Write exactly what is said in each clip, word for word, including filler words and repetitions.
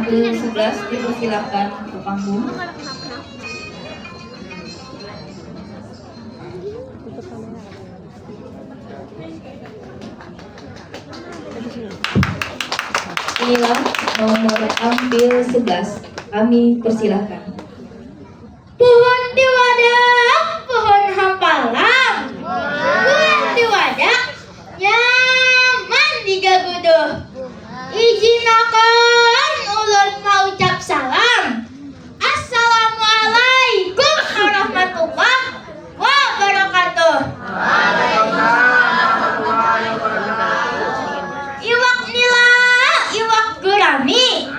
Ke sebelas dipersilakan ke panggung. Inilah nomor tampil sebelas. Kami persilakan. Pohon tiwadak, pohon hampalam. Buah tiwadak nyaman digaguduh. Ijinakan ulun maucap salam. Assalamualaikum warahmatullahi wabarakatuh. Iwak nila, iwak gurami,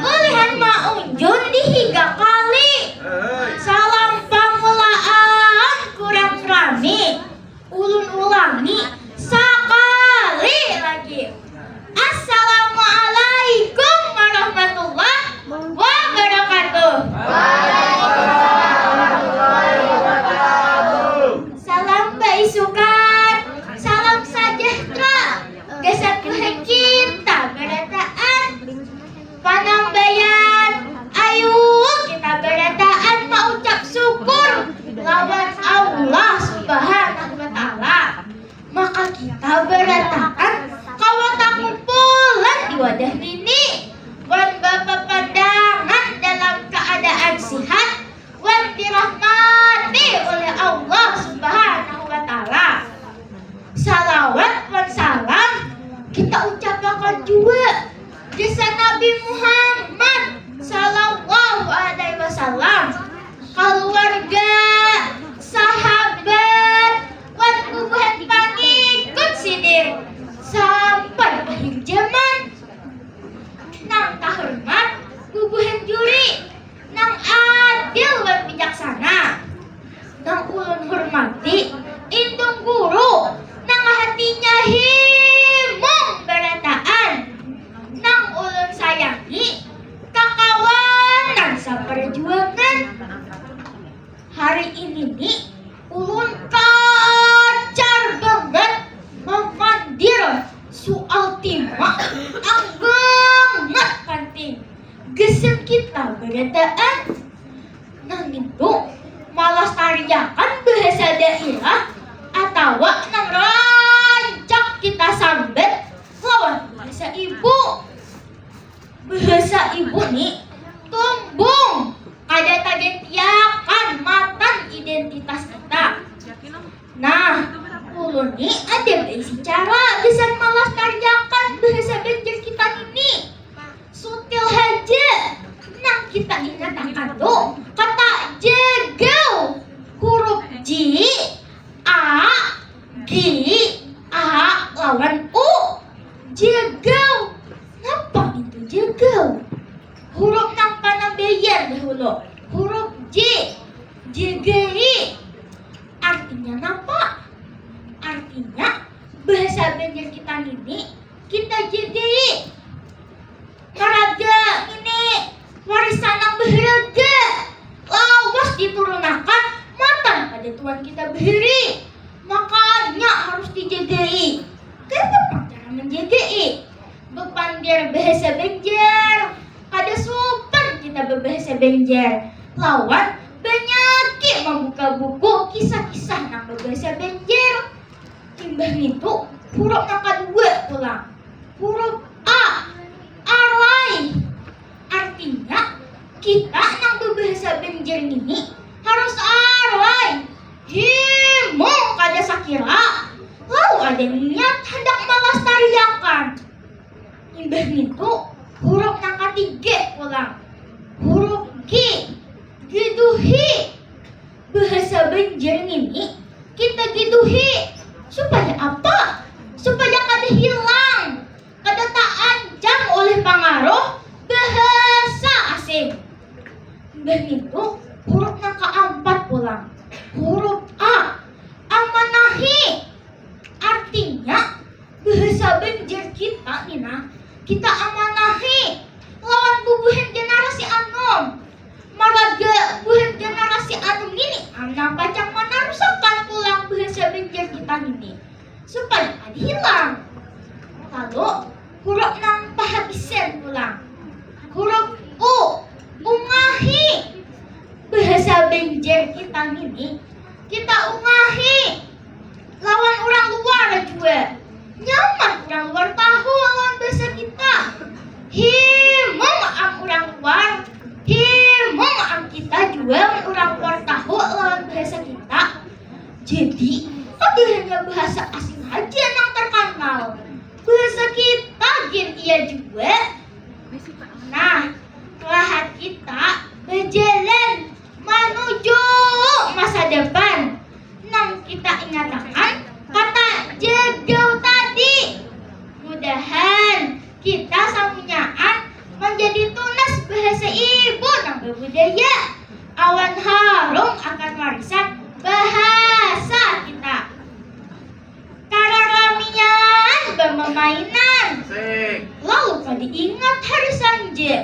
ulihan maunjun di higa kali. Salam pamulaan kurang rami. Ulun ulangi sakali lagi. Assalamualaikum warahmatullahi wabarakatuh. Salam baisukan, salam sejahtera. Gasan kita barataan. Panambayan, ayu kita barataan maucap syukur lawan Allah Subhanahu wa Ta'ala. Maka kita barataan kawa takumpulan di wadah nini wan bapapandangan dalam kaadaan sihat wan dirahmati oleh Allah Subhanahu wa Ta'ala. Salawat wan salam kita ucapakan jua gasan Nabi Muhammad sallallahu alaihi wasallam, kaluarga, sahabat, wan bubuhan pangikut sidin sampai akhir zaman. Nang tahormat bubuhan juri, nang adil wan bijaksana. Nang ulun hormati indung guru, nang hatinya himung barataan. Nang ulun sayangi kakawanan saparjuangan. Hari ini ni ulun kacar bangat mamandir soal tima nang bangat panting gasan kita barataan. Nang itu malastariakan bahasa dairah atawa nang rancak kita sambat lawan bahasa ibu. Bahasa ibu ni tumbung kada tagantiakan matan identitas kita. Nah, ulun ni ada baisi cara gasan malastariakan bahasa Banjar kita nini. Sutil haja nang kita ingatakan tu kata jagau, hurup J, A, G, A lawan U. Jagau. Napa itu jagau? Hurup nang panambayan dahulu. Hurup J. Jagai. Artinya napa? Artinya bahasa Banjar kita nini kita jagai. Maraga ngini warisan nang baharaga, lawas diturunakan matan pada tuan kita bahari, makanya harus dijagai. Kayapa pang cara manjagai? Bapandir bahasa Banjar, kada supan kita babahasa Banjar lawan banyaki mambuka buku kisah-kisah nang babahasa Banjar. Imbah ngitu, hurup nang kadua pulang. Hurup A. Arai. Artinya, kita nang babahasa Banjar ngini harus arai. Himung kada sakira, lalu ada niat handak malastariakan. Imbah ngitu, hurup nang katiga pulang. Hurup G. Giduhi. Bahasa Banjar ngini kita giduhi. Supaya apa? Supaya kada hilang, kada taancam oleh pangaruh bahasa asing. Imbah ngitu, hurup nang kaampat pulang. Hurup A. Amanahi. Artinya, bahasa Banjar kita ni nah, kita amanahi lawan bubuhan generasi anum. Maraga buhan generasi anum ngini am nang pacang manarusakan pulang bahasa Banjar kita ngini supaya kada hilang. Lalu, hurup nang pahabisan pulang. Hurup ini kita ungahi lawan urang luar jua. Nyaman urang luar tahu lawan bahasa kita. Himung am urang luar, himung am kita jua mun urang luar tahu lawan bahasa kita. Jadi, kada hanya bahasa asing haja nang terkanal, bahasa kita gin iya jua. Nah, kalahan kita bajalan manuju masa depan nang kita ingatakan kata jagau tadi. Mudahan kita samunyaan manjadi tunas bahasa ibu nang babudaya awan harum akan warisan bahasa kita. Kararamian bamamainan. Sik. Lalu kada ingat hari sanja.